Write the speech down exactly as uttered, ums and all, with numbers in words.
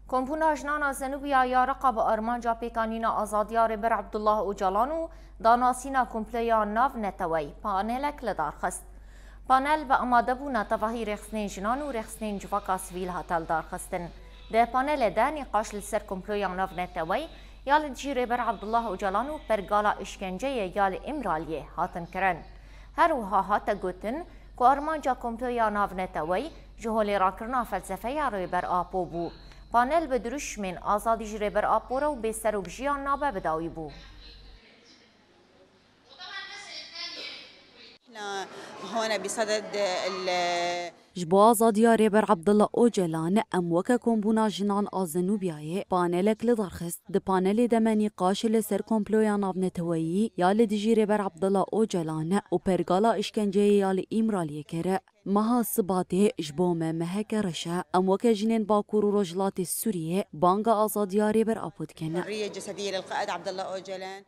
Kombûna Jinan a Zenûbiya ya Reqa bi armanca pêkanîna azadiya Rêber Abdullah Ocalan û danasîna komploya navneteweyî panelek li dar xist. Panel bi amadebûna tevahî rêxistinên jinan û rêxistinên civaka sivîl hate lidarxistin. Di panelê de nîqaş li ser komploya navneteweyî ya li dijî Rêber Abdullah Ocalan û pergala îşkenceyê ya li Îmraliyê hatin kirin. Her wiha hate gotin ku armanca komploya navneteweyî ji holê rakirina felsefeya Rêber Apo bû. Panel bi dirûşmên azadî ji Rêber Apo re û bêserokjiyan nabe bi dawî bû. احنا هون بصدد ال- Ji bo azadiya Rêber Abdullah Ocalan, em weke Kombûna Jinan a Zenûbiyayê panelek li dar xist. Di panelê de me nîqaş li ser komploya navneteweyî ya li dijî Rêber Abdullah Ocalan û pergala îşkenceyê ya li Îmraliyê kir. Meha Sibatê ji bo me meheke reş e. Em weke jinên Bakur û Rojhilatê Sûriyê banga azadiya Rêber Apo dikin. الحرية الجسدية للقائد عبد الله أوجلان.